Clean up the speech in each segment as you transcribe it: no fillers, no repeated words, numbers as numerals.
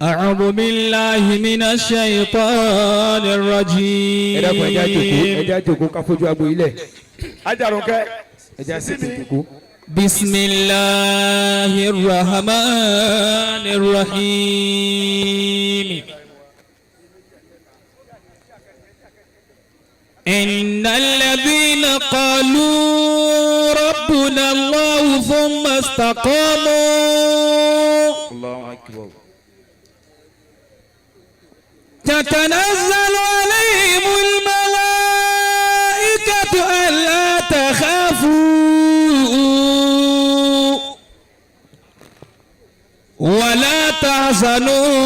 أعوذ بالله من الشيطان Ẹ dákun, ẹ jẹ́ á jókòó, ẹ الرجيم. Jẹ́ á jókòó ká fojú agbo ilẹ̀. Ajarunkẹ́. Ẹ jẹ́ á sì ti jókòó. بسم الله الرحمن الرحيم. إن الذين قالوا ربنا الله ثم استقاموا الله أكبر. تتنزل عليهم الملائكة ألا تخافوا ولا تحزنوا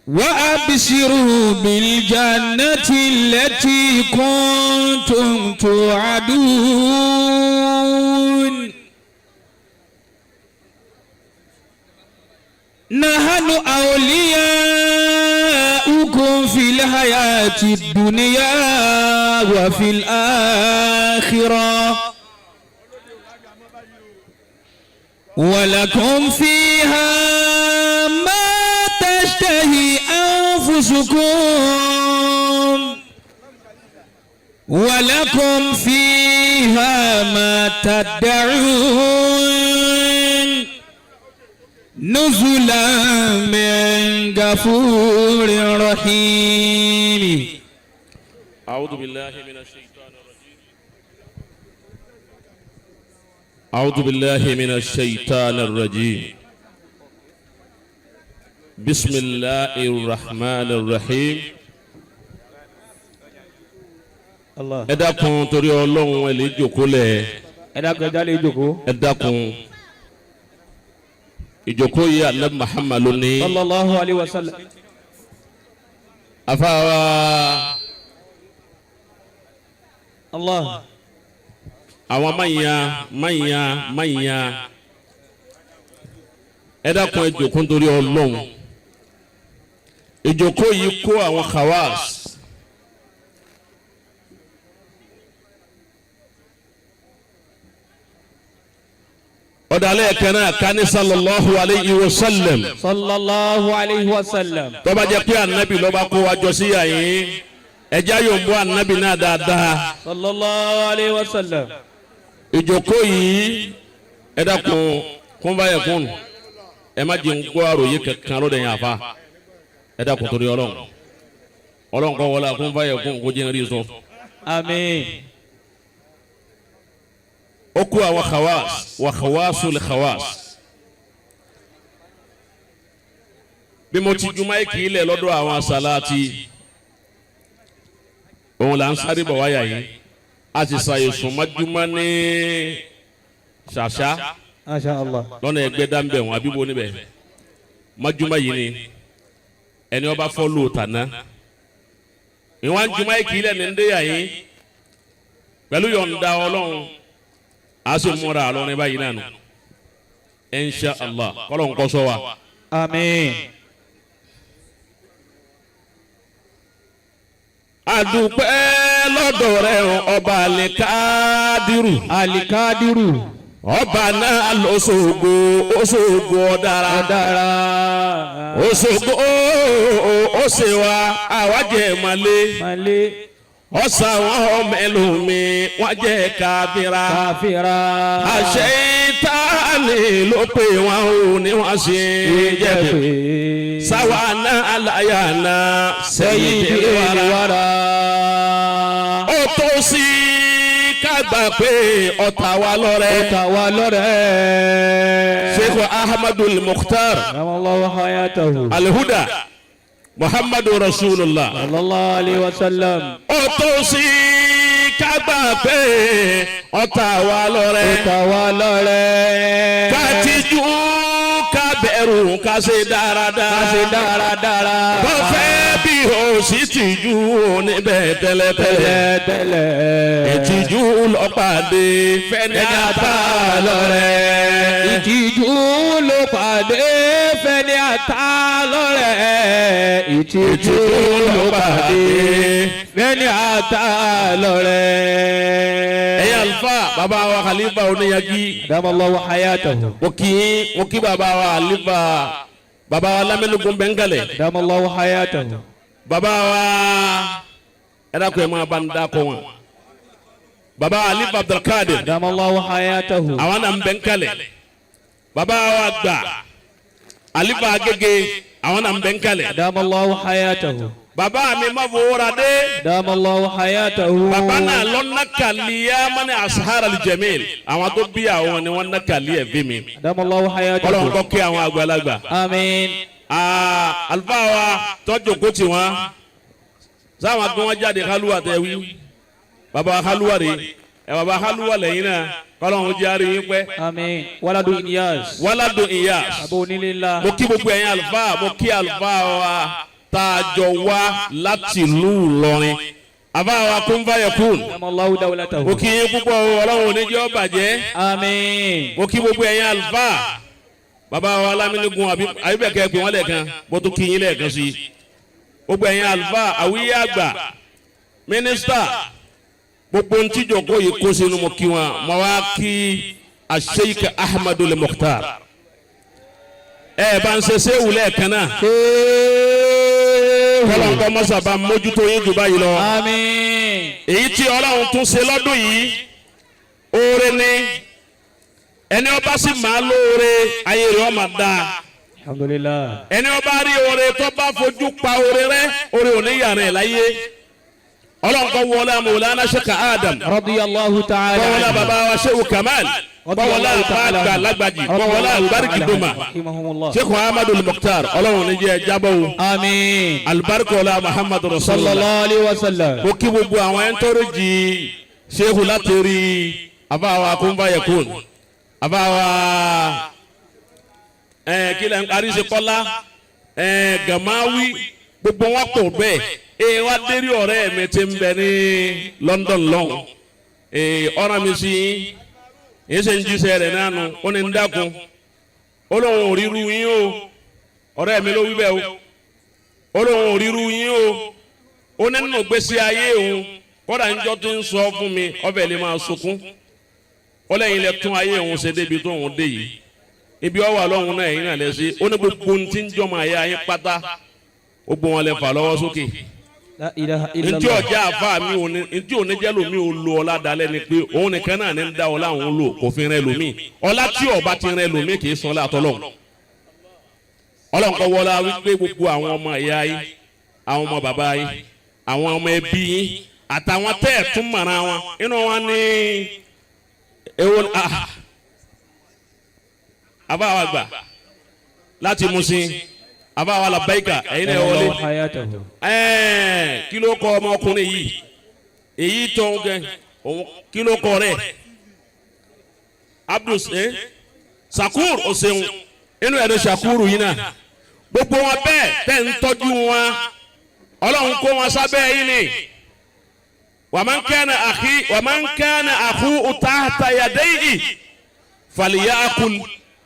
وأبشروا بالجنة التي كنتم توعدون. نحن أولياؤكم في الحياة الدنيا وفي الآخرة ولكم فيها ما تشتهي أنفسكم ولكم فيها ما تدعون نزلا من غفور رحيم. أعوذ بالله من الشيطان الرجيم. أعوذ بالله من الشيطان الرجيم. بسم الله الرحمن الرحيم. Allah. Ẹ dákun, torí Ọlọ́run, ẹ lè jókòó lẹ̀. Ẹ dákun, ẹ jálè jókòó. Ẹ dákun, ìjókòó yìí, Anabi Muhammad ló ní. صلى الله عليه وسلم. Afáwa. Allah. Àwọn manya manya manya, ẹ dákun, ẹ jókòó nítorí Ọlọ́run. Ìjókòó yìí kó àwọn khawas. Ọ̀dàlẹ̀ kan náà kání صلى الله عليه وسلم. صلى الله عليه وسلم. Tó bá jẹ́ pé anabi ló bá kó wa jọ sí yàyín, ẹjẹ́ yóò bọ́ anabi náà dáadáa. صلى الله عليه وسلم. Ìjókòó yìí, ẹ dákun, kún báyẹ̀ kún, ẹ má jẹ́ ń gbọ́ àròyé kankan lọ́dọ̀ yẹn. Àfa, ẹ dákun, torí Ọlọ́run. Ọlọ́run kọ́ wọlé kún báyẹ̀ kún kó jẹ́ ń rí sọ. آمين. Ó kó àwọn khawas wà khawasul khawas. Bí mo ti ju mic ilẹ̀ lọ́dọ̀ àwọn asálàtì, òun là ń sáré bọ̀ wáyà yìí. A sì ṣàyẹ̀sùn májúmọ́ ní ṣàṣà. ما شاء الله. Lọ́nà ẹgbẹ́ dáńbẹ̀ wọn àbíbo níbẹ̀ májúmọ́ yìí ni ẹni ọba fọ́ lò tàná ìwọ̀n ju mic ilẹ̀ ní ndéyà yìí. Pẹ̀lú yọ̀ǹda Ọlọ́run, a sì múra àlọ́rin báyìí náà nù, insha Allah, kọ́lọ̀ ń kọ́ sọ wa. آمين. Àdùpẹ́ lọ́dọ̀ rẹ̀, ọba àlekádìrú. Alikadiru. Ọba náà lọ́sọ̀gbọ̀ ọ̀ṣọ́gbọ̀ ọ̀dára. Ọ̀dára. Ọ̀ṣọ́gbọ̀ ó ṣe wa àwájẹ mọ́lé. Malé. Ọ̀sà wọn ọmọ ẹlòmíì wọ́n jẹ́ káfíra. Káfíra. Àṣẹ ìtaní ló pè wọ́n ò ní wọ́n ṣe jẹ́ pé sáwa náà aláya náà sẹ́yìn سيد ìwàrà. الورى. Ó tó sí ká gbà pé ọ̀tá wa lọ́rẹ́. Ọ̀tá wa lọ́rẹ́. Sheikh Ahmadu Mukhtar. رحم الله حياته. Alhuda Muhammadu Rasulullah. صلى الله عليه وسلم. Ó tó sí ká gbà pé ọ̀tá wa lọ́rẹ́. Ọ̀tá wa lọ́rẹ́. Ká tijú, ká bẹ̀rù, ká ṣe dáradára. Ká ṣe dáradára. Bọ́fẹ́ bí ò sì tìjú níbẹ̀ tẹ́lẹ̀tẹ́lẹ̀. Tẹ́lẹ̀. Ìtìjú lọ́pàdé fẹ́ni ata lọ́rẹ́. Ìtìjú ló pàdé fẹ́ni ata lọ́rẹ́. Ìtìjú ló pàdé fẹ́ni ata lọ́rẹ́. Ẹ̀yin àlùfáà, bàbá wa Khalifa Oníyanjí. Adamallahu hayatahu. Mo kí yín, mo kí bàbá wa Khalifa, bàbá wa Lámẹ́nugun Bẹ́ńgàlẹ̀. Adamallahu hayatahu. Bàbá wa, ẹ dákun, ẹ máa bá ń dákọ wọn, bàbá wa Khalifa Abdulkadir. Adamallahu hayatahu. Àwọn náà ń bẹ́ńkàlẹ̀. Bàbá wa gbà Khalifa Agége, àwọn náà ń bẹ́ńkàlẹ̀. Adamallahu hayatahu. Bàbá mi má fowóra dé. Adamallahu hayatahu. Bàbá náà lọ nàkàlí yamani asahara alijamil, àwọn tó bí àwọn ni wọn nàkàlí ẹ̀ bí mi. Adamallahu hayatahu. Kọ́lọ́n kọ́ kí àwọn àgbàlagbà. Àmín. Aa, àlùfáà wa tọ́jú kó tì wọ́n sáwọn kí wọ́n jáde kálúwà tẹ wí, bàbá kálúwà rè ẹ, bàbá kálúwà lẹ́yìn náà, kọ́lọ́n jẹ́ àárín yín pẹ́. Àmín. Waladu Inyas. Wàládùn ìyá. Bàbá onílé ńlá. Mo kí gbogbo ẹ̀yin àlùfáà, mo kí àlùfáà wa tá a jọ wá láti ìlú Ìlọrin, àbá wa kún fàyẹ̀ kún. Adamallahu dawlatahu. Mo kí yín púpọ̀ o, Ọlọ́run ò ní jẹ́ ó bàjẹ́. Àmín. Mo kí gbogbo ẹ̀yin àlùfáà, bàbá wa Lámínigun àbíbẹ̀kẹ́ pé wọ́n lẹ́ẹ̀kan, mo tún kí yín lẹ́ẹ̀kan sí i. Gbogbo ẹ̀yin àlùfáà, àwíyé àgbà, mínísítà, gbogbo ntíjọkọ yìí kó sínú, mo kí wọn. Mo wá kí Asheik Ahmadu Mukhtar, ẹ bá ń ṣe séwù lẹ́ẹ̀kan náà, kọ́lọ́nkọ́ mọ́sàbá mójútó yín jù báyìí lọ. Àmín. Èyí tí Ọlọ́run tún ṣe lọ́dún yìí, oore ni. Ẹni ọba sì máa lóore, ayé rẹ̀ ó máa dáa. Alhamdulillah. Ẹni ọba rí oore tó bá fojú pa oore rẹ̀, oore ò ní yàrá ẹ̀ láyé. Ọlọ́run kọ́ wọlé Mawlana Sheikh Adam. Radiyallahu ta'ala. Kọ́ wọlé baba wa Sheikh Kamal, kọ́ wọlé àgbà lágbàjì, kọ́ wọlé àlùbáríkì doma. Rahimahumullah. Sheikh Muhammadu Mukhtar, Ọlọ́run ní jẹ́ jábọ̀ o. Àmín. Alibarika ọlá Muhammadu Rasulullah. Sallallahu alayhi wa sallam. Mo kí gbogbo àwọn ẹ̀ńtọ́rẹ́jì sehu láti rí àbáwa kúnfàyẹ̀kún, àbáwa ẹ̀ kílẹ̀ àríṣekọ́lá ẹ̀ gàmáwí, gbogbo wọn kò bẹ́ẹ̀. Ee, wá dérí ọ̀rẹ́ mi ti ń bẹ ní London lọ́hùn, ee, ọ̀ràn mi sí yín ṣe ń jíṣẹ́ rẹ̀ náà nù. Ó ní ń dákun, ó lóun ò ríru yín o. Ọ̀rẹ́ mi ló wí bẹ́ẹ̀ o. Ó lóun ò ríru yín o. Ó ní nínú gbèsè ayé òun, kódà níjọ́ tó ń sọ fún mi, ọbẹ̀ lè máa sunkún. Ó lẹ́yìn lẹ tún ayé òun ṣe débi tó òun dé yìí, ibi ọwọ́ àlọ́hún náà ẹ̀yìn náà lẹ sí. Ó ní gbogbo ohun tí ń jọmọ ayé ayé pátá, gbogbo wọn lẹ fà lọ́wọ́ sókè. La ilaha Ntí illallah. ọjà àfa mi ò ní, ntí òní jẹ́ lomi ò lo ọlá dalẹ̀ ni pé òun nìkan náà ní ń dá ọlá òun lò, kò fi rẹ lomi. Ọlá tí ọba ti rẹ lomi kì í sọ ọlá àtọ́lọ́hún. Ọlọ́run kọ́ wọlá wípé gbogbo àwọn ọmọ ìyá yín, àwọn ọmọ bàbá yín, àwọn ọmọ ẹbí yín, àtàwọn tẹ́ ẹ̀ tún mọ̀ra wọn inú wọn ní ewo àbá wa gbà láti Musin, àbá wa làbáyíkà, ẹ̀yin náà wọlé. Adamallahu hayatahu. Ẹ̀ẹ́n, kí ló kọ ọmọkùnrin yìí, èyí tó ń gẹ òun, kí ló kọ rẹ̀? Abdul Sakur oseun, inú ẹ̀rọ Sakuru yìí náà, gbogbo wọn bẹ́ẹ̀ tẹ́ ń tọ́jú wọn, Ọlọ́run kó wọn sábẹ́ yìí ni. Waman kana akhi waman kana akhu tahta yadayhi falyakul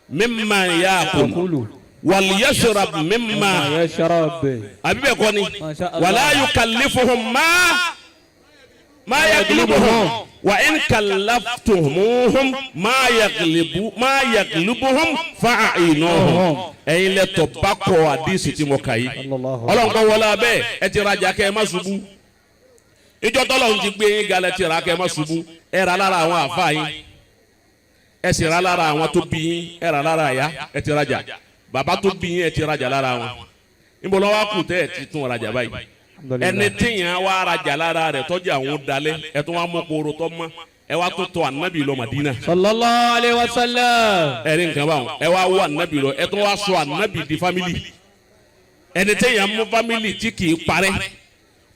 mimma yakul Kulu. walyashrab mimma Yashrab. Àbí bẹ́ẹ̀ kọ́ ni? Masha Allah. Wala yukallifuhum ma yaglibuhum wa in kallaftumuhum ma yaglibuhum fa'ainuhum. Ẹ̀yin lẹ tọ́ bá kọ àdìsí tí mo kà yìí. Sallallahu. Ọlọ́run kọ́ wọlé abẹ́ ẹ ti rajà kẹ́ ẹ má ṣubú. Ìjọ tọ́lọ́run ti gbé yín galẹ̀ ti rà kẹ́ ẹ má ṣubú. Ẹ rà lára àwọn àfa yín, ẹ sì rà lára àwọn tó bí yín, ẹ rà lára àyà, ẹ ti rajà bàbá tó bí yín, ẹ ti rajà lára wọn. Níbo lọ́wọ́ kù tẹ́ ẹ ti tún rajà báyìí? Ẹni tíyàn wá rajà lára rẹ̀ tọ́jú àwọn dalẹ̀, ẹ tún wá mú kóró tọ́ mọ́, ẹ wá tó tọ́ ànábì lọ Mádínà. Sallallahu alayhi wa sallam. Ẹ rí nǹkan báwọn, ẹ wá wọ ànábì lọ, ẹ tún wá sọ ànábì di family. Ẹni téèyàn mú family tí kì í parẹ́.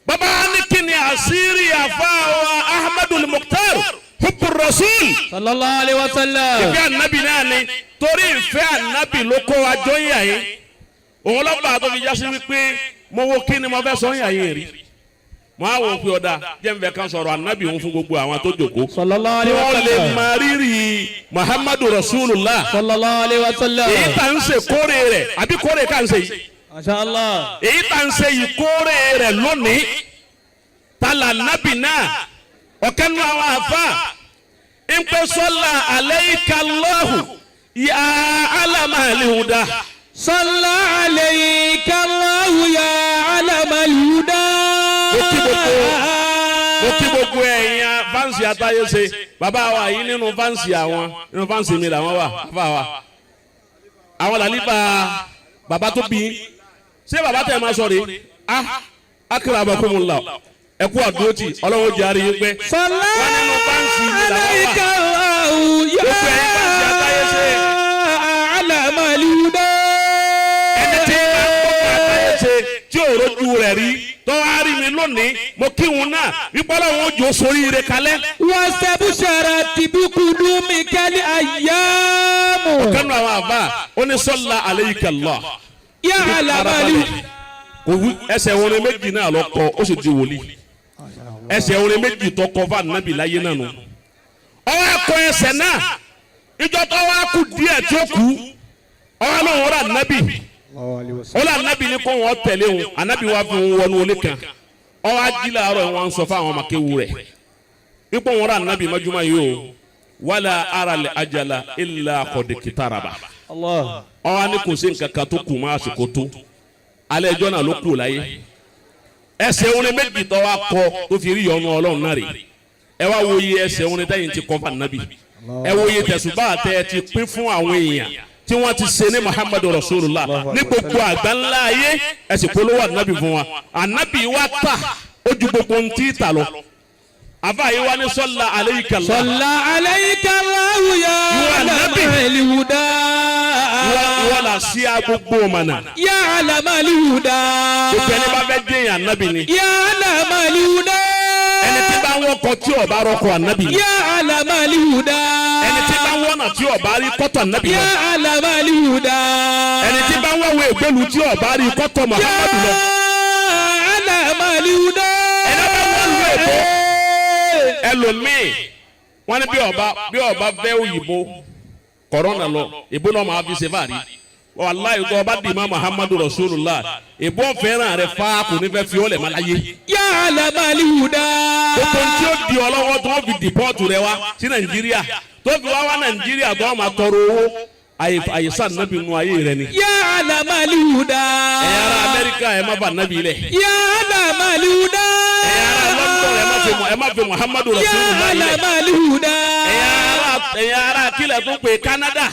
Bàbá ní kí ni àṣírí àfa wa Ahmadul Mukhtar? Hubbu rasul. Sallallahu alayhi wa sallam. Ìfẹ́ ànábì náà ni, torí ìfẹ́ ànábì ló kó wa jọ yà yín. Òun lọ́pàá tó fi jásí wípé Mo wo kí ni mo fẹ́ sọ yàn yín rí. Mo á wò pé ọ̀dà jẹ́ n fẹ́ kan sọ̀rọ̀ anabi òun fún gbogbo àwọn tó jókòó. Sallallahu alayhi wa Wọ́n lè sallam. mọ rírì Muhammadu Rasulullah. Sallallahu alayhi wa sallam. Èyí tá ń ṣe kórè rẹ̀ àbí kórè ká ń ṣe yìí. Masha Allah. Èyí tá ń ṣe ìkórè rẹ̀ lónìí. Tala nabi náà ọ̀kẹ́ nu àwọn àfa ń pẹ́ sọ́la alayka Allahu ya alama alihuda. صلى عليك الله يا علم الهدى. Mo kí gbogbo ẹ̀yin fans àtàyè ṣe bàbá wa yìí nínú fans àwọn nínú fans mi làwọn wà bàbá wa. Àwọn làlífà bàbá tó bí ṣé bàbá tẹ̀ máa sọ rè ah akramakumullah ẹ kú àdúrótì ọlọ́wọ́ jẹ́ àríyìn pẹ́. صلى Wọ́n nínú fans mi làwọn wà. عليك الله يا Gbogbo ẹ̀yin fans àtàyè ṣe. علم الهدى. Ẹni tí bá ń gbọ́ àtàyè ṣe tí ò rojú rẹ̀ rí tó wá rí mi lónìí mo kí wọn náà wípé ọlọ́run ó jò sórí ire kalẹ̀. واستبشرت بقدومك الأيام. Kánú àwọn àbá ó ní sọ́la alayka Allah. يا علم الهدى. Kò wí ẹsẹ̀ orin méjì náà lọ kọ ó sì di wòlíì ẹsẹ̀ orin méjì tó kọ fún anabi láyé náà nù. Ọwọ́ akọ ẹsẹ̀ náà ìjọ tó wá kú díẹ̀ tí ó kú ọwọ́ lóun ọ̀rọ̀ anabi ọlọ́ anabi ní kó wọn tẹ̀lé òun anabi wá fi òun wọnú olé kan ọwọ́ ají làárọ̀ wọn sọ fún àwọn ọmọkéwu rẹ̀ ipò wọn rà anabi mọ́júmọ́ yìí o wala aral ajala illa qad kitaraba. Allah. Ọwọ́ ni kò sí nǹkan kan tó kù mọ́ àsìkò tó alẹ́ ẹjọ́ náà ló kù láyé ẹsẹ̀ orin méjì tó wá kọ tó fi rí ìyọ́nú ọlọ́run náà rè. Ẹ wá wo iye ẹsẹ̀ orin tẹ́yìn ti kọ́ fún anabi, ẹ wo iye tẹ̀sùbá tẹ́ ẹ ti pín fún àwọn èèyàn tí wọ́n ti ṣe ní Muhammadu Rasulullah ní gbogbo àgbáńlá ayé. Ẹ sì polówó anabi fún wa. Anabi wa ta ó ju gbogbo ohun tí ta lọ. Àfa yìí wá ní sọ́la alayka Allah. صلى عليك الله يا Ìwọ علم Ànábì. الهدى. Ìwọ là sí agbogbo mọ̀nà. يا علم الهدى. Gbogbo ẹni bá fẹ́ jẹ́yàn anabi ni. يا علم الهدى. Ẹni tí bá ń wọkọ̀ tí ó bá rọkọ̀ anabi ni. يا علم الهدى. Ẹni tí bá ń wọ̀nà tí ó bá rí kọ́tọ̀ anabi lọ. يا علم الهدى. Ẹni tí bá ń wọ̀wé ìgbélu tí ó bá rí kọ́tọ̀ يا Muhammadu lọ. علم الهدى. Ẹni bá wọ́n lu èbó ẹlòmíì wọ́n ní bí ọba fẹ́ òyìnbó kọ̀rọ̀nà lọ ìbò náà máa fi ṣe fàárí wàláyé tó ọba dì má Muhammadu Rasulullah ìbò fẹ́ràn rẹ fáá kò ní fẹ́ fi ọ́ lẹ̀ má láyé. يا علم الهدى. Gbogbo tí ó di ọlọ́wọ́ tó fi deport rẹ wá sí Nàìjíríà tó fi wá wá Nàìjíríà tó máa tọrọ owó àyíṣà nàbì nù ayé rẹ ni. يا علم الهدى. Ẹ̀yin ará Amẹ́ríkà ẹ̀ má bà nàbì lẹ̀. يا علم الهدى. Ẹ̀yin ará London ẹ̀ má fi Muhammadu يا Rasulullah lẹ̀. علم الهدى. Ẹ̀yin ará kílẹ̀ tó pé Canada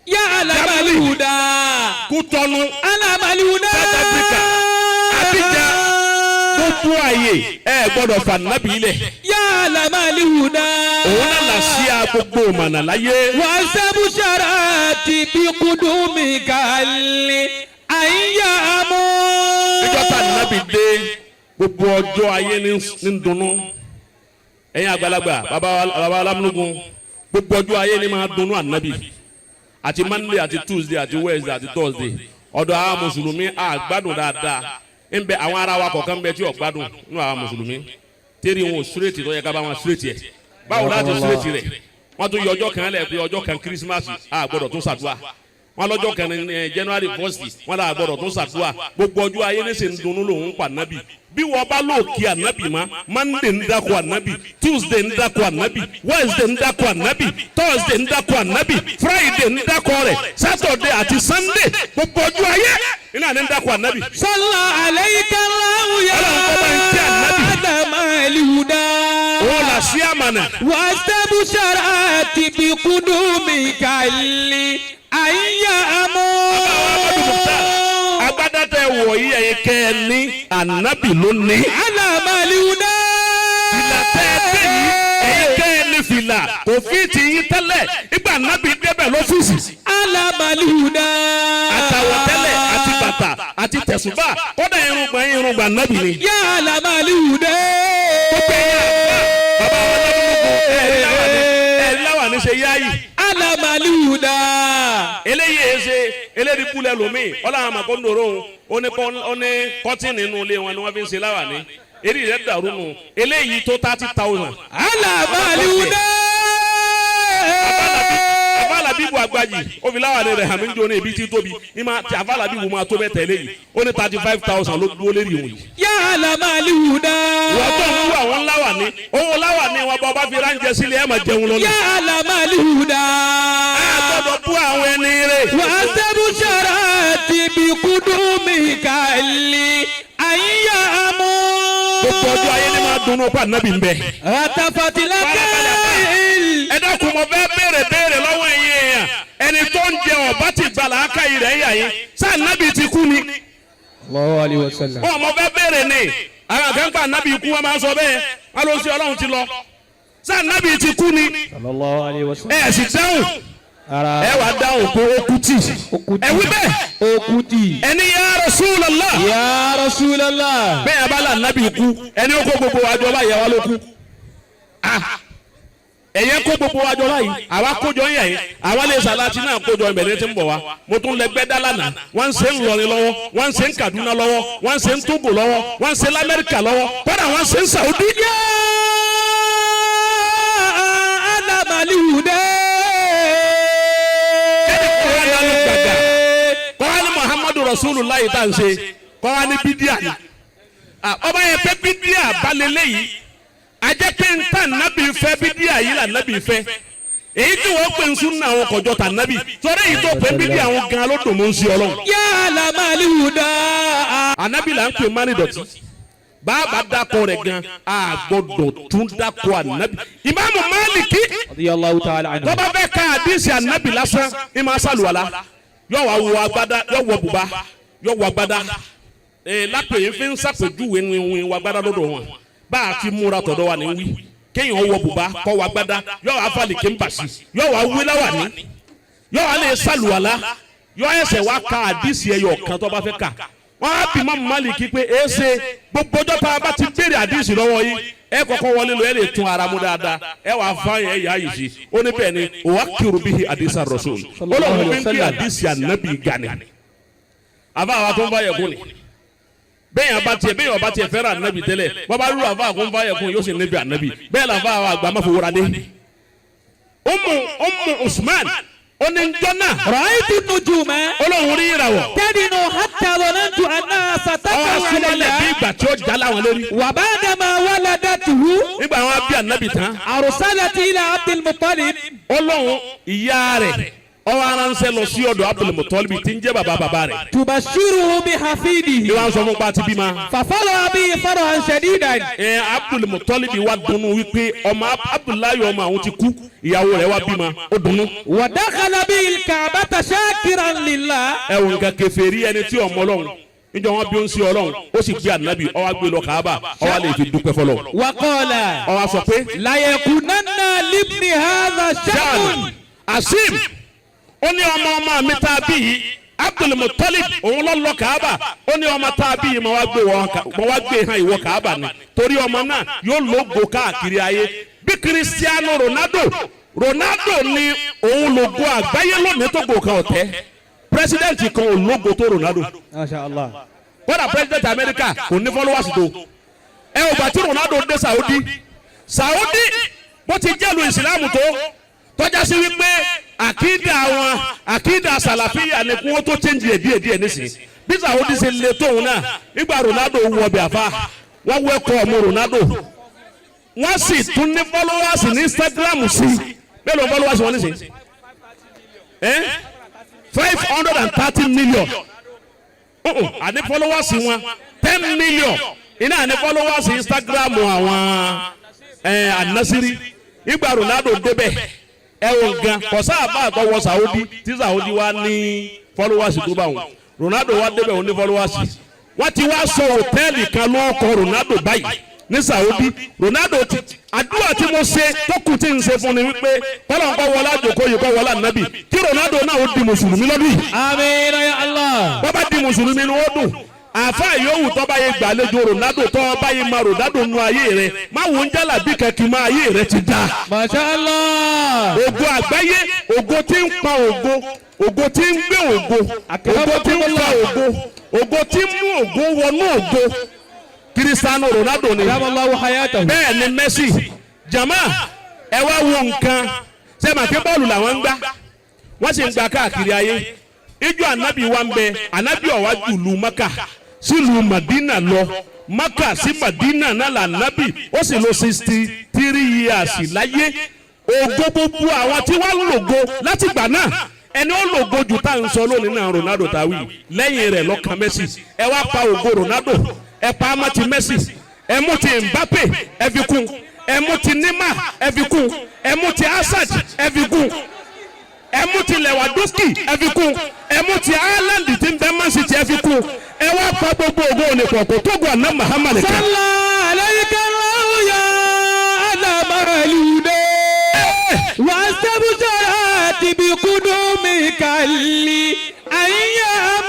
يا علم الهدى. Kútọ́nù علم الهدى. South Africa, Abidjan, gbogbo àyè ẹ gbọ́dọ̀ fà nàbì lẹ̀. يا علم الهدى. Òun náà là sí a gbogbo mọ̀nà láyé. واستبشرت بقدومك الأيام. Níjọ́ tá nàbì dé gbogbo ọjọ́ ayé ní ń dunnú. Ẹ̀yin àgbàlagbà bàbá bàbá alámúnúgun gbogbo ọjọ́ ayé ní máa dunnú ànábì àti Monday àti Tuesday àti Wednesday àti Thursday. Ọ̀dọ̀ àwọn mùsùlùmí àgbádùn dáadáa ń bẹ àwọn ará wa kọ̀ọ̀kan ń bẹ tí ò gbádùn nínú àwọn mùsùlùmí tẹ́rì wọn ò straight tó yẹ ká bá wọn straight yẹ báwo láti straight rẹ̀. Wọ́n tún yọ ọjọ́ kan lẹ̀ pé ọjọ́ kan Christmas a gbọ́dọ̀ tún ṣàdúrà wọn lọ́jọ́ kan ní January 1st wọn là gbọ́dọ̀ tún ṣàdúrà. Gbogbo ọjọ́ ayé ní sè ń dunnú lòun pa nábì bí wọ́n bá lò kí ànábì ma Monday ń dákọ̀ ànábì, Tuesday ń dákọ̀ ànábì, Wednesday ń dákọ̀ ànábì, Thursday ń dákọ̀ ànábì, Friday ń dákọ̀ rẹ̀, Saturday àti Sunday gbogbo ọjọ́ ayé iná ní ń dákọ̀ ànábì. صلى عليك الله يا Ọlọ́run kọ́ bá ń kí ànábì. علم الهدى. Òun là sí àmànà. واستبشرت بقدومك الأيام. Agbádá tẹ wọ̀ yí ẹ̀yin kẹ́ ẹ ní ànábì ló ní. علم الهدى. Fìlà tẹ́ ẹ dé yìí ẹ̀yin kẹ́ ẹ ní fìlà kò fi ti yín tẹ́lẹ̀ ìgbà ànábì débẹ̀ lọ́fíìsì. علم الهدى. Àtàwọ̀ tẹ́lẹ̀ àti bàtà àti tẹ̀sùbà kódà irùngbọ̀n irùngbọ̀n ànábì ni. يا علم الهدى. Gbogbo ẹ̀yin àgbà bàbá wọn lọ́dún ẹ̀rí láwà ní ṣe yáyì. علم الهدى. Eléyìí Eléyìí ẹ ṣe eléyìí kúlẹ̀ lómi ọlọ́run àmàkọ́ ń dòrò ó ní ó ní kọ́tìnì nínú ilé wọn ni wọ́n fi ń ṣe láwàní. Eré rẹ̀ dàrú nù. Eléyìí tó 30,000. Alamaliwude. Afalabibu agbaji ó fi láwàní rẹ̀ hàmí ń jó ní ibi tí tóbi ní ma ti afalabibu máa tó bẹ́ẹ̀ tẹ̀lé yìí. Ó ní 35,000 ló dúró lérí òun yìí. Yàlámàlúdà. Wọ́n tó ń wú àwọn láwàní, owó láwàní wọn bá ọba fi ránjẹ sílé, ẹ̀ máa jẹun lọ ní. Yàlámàlúdà. A gbọ́dọ̀ bú àwọn ẹni rẹ̀. Wàtẹ́bùsàrà ti bí kúndùmí kàlí àyàmú. Gbogbo ọjọ́ ayé ni máa dunnú pa nábì ń bẹ. Àtàfàtìlákẹ́. Ẹ dákun, mo fẹ́ béèrè béèrè lọ́wọ́ ẹ̀yin èèyàn. Ẹni tó ń jẹ ọ̀bá ti gbà láàkàyè rẹ̀ yà yín, sáà nábì ti kú ni? Allahu alayhi wa sallam. Wọn mo fẹ́ béèrè ni. Àwọn kan gbà nábì kú, wọn máa sọ bẹ́ẹ̀, wọn ló ń ṣe Ọlọ́run ti lọ. Sáà nábì ti kú ni? Sallallahu alayhi wa sallam. Ẹ sì dáhùn. Ara. Ẹ wàá dáhùn pé ó kú tì. Okuti. Ẹ wí bẹ́ẹ̀. Okuti. Ẹni ya Rasulullah. Ya Rasulallah. Bẹ́ẹ̀ bá là nábì kú, ẹni ó kó gbogbo àjọ báyìí, àwa ló kú. Ah, ẹ̀yẹ kó gbogbo àjọ báyìí, àwa kójọ ń yà yín, àwa lè sàlátì náà kójọ ìbẹ̀rẹ̀ tí ń bọ̀ wá. Mo tún lẹ gbẹ́dá lánàá. Wọ́n ń ṣe ń lọrin lọ́wọ́, wọ́n ń ṣe ń Kaduna lọ́wọ́, wọ́n ń ṣe ń Togo lọ́wọ́, wọ́n ń ṣe lamẹ́ríkà lọ́wọ́, kódà wọ́n ń ṣe ń Saudi. Alamaliwude. Kọ́ra lánàá gbàgà kọ́ra ní Muhammadu Rasulullah tá à ń ṣe, kọ́ra ní bídíà ni. Ah, ọba yẹn pé bídíà balẹ̀ léyìí, ajẹ́ pé ń tà nábì fẹ́ bídíà yìí là nábì fẹ́. Èyí tí wọ́n pè ń sún náà, àwọn kọjọ tà nábì sọ̀rọ̀. Èyí tó pé bídíà àwọn gan ló dùn mọ́ ń sí Ọlọ́run. Yàlámàlúdà. Ànábì là ń pè mánì dọ̀tí. Bàbá dákọ̀ rẹ̀ gan, a gbọ́dọ̀ tún dákọ̀ ànábì. Ìmáàmù Máàlìkì, Radiyallahu ta'ala anhu. tọ́ba fẹ́ ka àdìsí ànábì lásán, ní máa sàlùwàlá, yóò wá wọ agbádá, yóò wọ bùbá, yóò wọ agbádá. Ee, lápè fi ń sàpèjúwe wíwín wọ agbádá lọ́dọ̀ wọn. Bá a ti múra tọ̀dọ̀ wa ní wí, kéèyàn wọ bùbá, kọ́ wọ agbádá, yóò wá falè ké ń bà sí, yóò wá wí láwàní, yóò wá lè sàlùwàlá, yóò ẹsẹ̀ wá ka àdìsí ẹyọ kan tó bá fẹ́ kà. Wọ́n á bí Mọ́mú Málìkì pé èsè gbogbo ọjọ́ tá a bá ti béèrè àdìsí lọ́wọ́ yìí, ẹ kọ́kọ́ wọlé lọ, ẹ lè tún ara mú dáadáa, ẹ wàá fáyín, ẹ yà á yìí sí. Ó ní bẹ́ẹ̀ ni òwá kiri bíi àdìsí rasul. Ó lóun fi ń kí àdìsí ànábì gani. Àfa àwa tó ń bá yẹ kún ni bẹ́ẹ̀ yẹn bá tiẹ̀, bẹ́ẹ̀ yẹn bá tiẹ̀ fẹ́ràn ànábì tẹ́lẹ̀, wọ́n bá rú àfa àkó ń bá yẹ kún, yóò sì níbi ànábì. Bẹ́ẹ̀ làfa àwa àgbà má fowóra dé. Umu Usman, ó ní jọ́nà. Ra'aytu nujuma. Ó lóun rí ìràwọ̀. Tadinu hatta dhanantu annaha ọwọ́ sataqa'u asúnmọ́lẹ̀ bí alayya. ìgbà tí ó já láwọn lórí. Wa ba'dama waladatuhu. Nígbà wọn bí ànábì tán. Arsalat ila Abdul Muttalib. Ọlọ́run ìyá rẹ̀ ọwọ́ aránṣẹ́ lọ sí ọ̀dọ̀ Abdul Muttalib tí ń jẹ́ bàbá bàbá rẹ̀. Tubashiruhu bihafidihi. Ìwà ń sọ fún pa ti bímọ. Fafaraha bihi farahan shadidan. Ẹ Abdul Muttalib wa dunnú wípé ọmọ Abdullahi, ọmọ àwọn ti kú, ìyàwó rẹ̀ wá bímọ, ó dunnú. Wa dakhala bihi al-Ka'bata shakiran lillah. Ẹ wò nǹkan kèfèrí, ẹni tí ọmọ Ọlọ́run níjọ wọn bí ó ń sí Ọlọ́run, ó sì gbé ànábì, ó wá gbé lọ Kaaba, ó wá lè fi dúpẹ́ fọlọ́. Wa qala. Ó wá sọ pé. Layakunanna libni hadha sha'nun. Jan Asim, ó ní ọmọ ọmọ mi tá a bí yìí, Abdul Muttalib, òun lọ lọ Kaaba. Ó ní ọmọ tá a bí yìí, mo wá gbé hàn ìwọ Kaaba ni, torí ọmọ náà yóò lógo káàkiri ayé bí Cristiano Ronaldo. Ronaldo ni òun lógo àgbáyé lónìí, tó gò kan ọ̀tẹ́ president kan ò lógo tó Ronaldo. Masha Allah. Kódà president America kò ní followers tó. Ẹ ò gbà tí Ronaldo dé Saudi. Saudi bó ti jẹ́lu ìsìlámù tó tọ́já sí wípé àkídà wọn, àkídà sàlàfíà ni, kí wọ́n tó change ẹ̀ díẹ̀ díẹ̀ nísìnyí. Bí Saudi ṣe le tóun náà, nígbà Ronaldo wọ ọbẹ̀ àfa, wọ́n wẹ́kọ̀ ọmọ Ronaldo, wọ́n sì tún ní followers ní Instagram sí. Mélòó followers wọn nísìnyí? 530 million àní followers wọn, 10 million iná àní followers Instagram àwọn Anasiri. Ìgbà Ronaldo débẹ̀, ẹ wò gan, kọ̀sá àbá àtọwọ́ Saudi tí Saudi wá ní followers tó bá wọn. Ronaldo wá débẹ̀, wọn ní followers. Wọ́n ti wá sọ hòtẹ́ẹ̀lì kan ló kọ Ronaldo báyìí ní Saudi. Ronaldo ti àdúrà tí mo ṣe tó kù tí n ṣe fún ni wípé kọ́lọ̀ ń kọ́ wọlé àjòkó yìí, kọ́ wọlé ànábì, kí Ronaldo náà ó di mùsùlùmí lọ́dún yìí. Àmín ya Allah. Wọ́n bá di mùsùlùmí ni wọ́n dùn. Àfa yòówù tọ́ba yẹ gbàlejò Ronaldo, tọ́ba yẹ ma Ronaldo nu ayé rẹ, má wo ń jálà bí kankan má ayé rẹ ti da. Masha Allah. Ògo àgbáyé, ògo tí ń pa ògo, ògo tí ń gbé ògo, ògo tí ń fa ògo, ògo tí ń mú ògo wọnú ògo, Cristiano Ronaldo ni. Adamallahu hayatahu. Bẹ́ẹ̀ ni Messi. Jama, ẹ wá wo nǹkan ṣé màá ké bọ́ọ̀lù làwọn ń gbá, wọ́n sì ń gba káàkiri ayé. Ijó anabi wa ń bẹ, anabi ọ̀wá jùlù Maka sílùú Madina lọ, Maka sí Madina náà là anabi, ó sì lò 63 years láyé. Ògo gbogbo àwọn tí wọ́n lògo láti gbà náà, ẹni ó lògo jù tá à ń sọ lónìí náà, Ronaldo tàwí, lẹ́yìn rẹ̀ lọ́kàn Messi. Ẹ wá pa ògo Ronaldo, ẹ pa ama ti Messi, ẹ mú ti Mbappe, ẹ fi kún, ẹ mú ti Neymar, ẹ fi kún, ẹ mú ti Hazard, ẹ fi kún, ẹ mú ti Lewandowski, ẹ fi kún, ẹ mú ti Haaland tí ń bẹ Man City, ẹ fi kún. Ẹ wá pa gbogbo ògo òní pọ̀ kó tó gun àná Muhammad kan. صلى عليك الله يا علم واستبشرت بقدومك الأيام.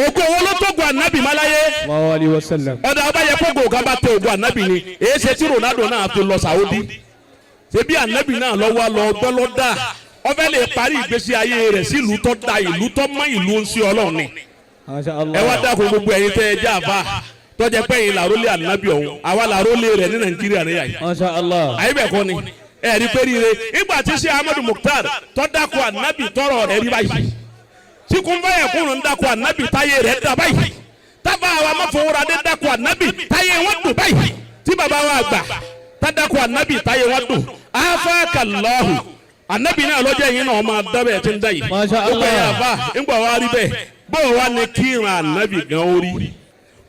Ògo wo ló tó gun ànábì máláyé? Allahu alayhi wa sallam. Ọ̀dà ọba yẹ kó gòkà bá tẹ ògo ànábì ni, èyí ṣe tí Ronaldo náà fi lọ Saudi? Ṣebí ànábì náà lọ wá lọ gbọ́ lọ dà, ọfẹ́ lè parí ìgbésí ayé rẹ̀ sí ìlú tó da, ìlú tó mọ́, ìlú ń sí Ọlọ́run ni. Masha Allah. Ẹ wá dákun, gbogbo ẹ̀yin tẹ́ ẹ jẹ́ àfa tọ́jà pé ẹ̀yin làrólé ànábì ọ̀hún, àwa làrólé rẹ̀ ní Nàìjíríà níyà yìí. Masha Allah. Àyè bẹ́ẹ̀ kọ́ ni ẹ rí pé rire ìgbà tí ṣe Ahmadu Mukhtar tó dákọ̀ ànábì tọrọ rẹ̀ rí báyìí, tí kúnfàyà kúrò ń dákọ̀ ànábì táyé rẹ̀ dà báyìí, tábà àwa máfowórádé dákọ̀ ànábì táyé wọn dùn báyìí, tí bàbá wa àgbà tá dákọ̀ ànábì táyé wọn dùn, afáàkàlọ́hù ànábì náà lọ́jọ́ yìí náà máa dábẹ̀ tí ń dá yìí. Masha Ó pẹ́ Allah. yà fà ńgbà wá rí bẹ́ẹ̀, bó wa ní kíran ànábì gan orí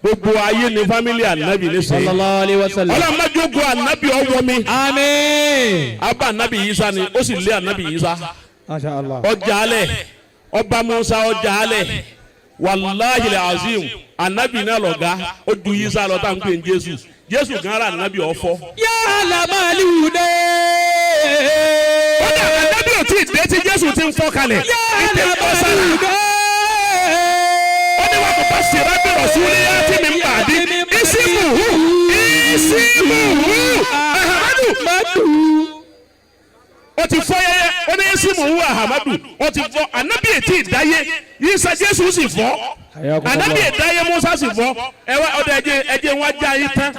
gbogbo ayé ní family ànábì ní sẹ́yìn. Sallallahu alayhi wa sallam. Ọlọ́mọdé ànábì ọwọ́ mi. Àmín. Abba anabi Isa ni, ó sì lé anabi Isa. Masha Allah. Ọjà alẹ, ọba Musa ọjà alẹ, wàláhì azim, anabi náà lọ̀gá, ó ju Isa lọ tá à ń pè ní Jésù. Jésù gan ara anabi ọ̀fọ́. يا علم الهدى. Kódà anabi ò tí ì dé tí Jésù ti ń fọ́ kalẹ̀. يا Ìdè علم bọ́ sára. الهدى. Ó ní wàá kó bá sèrè bí rọ̀súlẹ̀ tí mi ń bà dí isimuhu isimuhu Ahamadu. Madu. Ó ti fọ́ yẹyẹ, ó ní isimuhu Ahamadu, ó ti fọ́. Anabi ètí ìdáyé Isa, Jésù sì fọ́. Anabi ìdáyé Musa sì fọ́. Ẹ wá ọdọ, ẹjẹ ẹjẹ wọn já yín tán.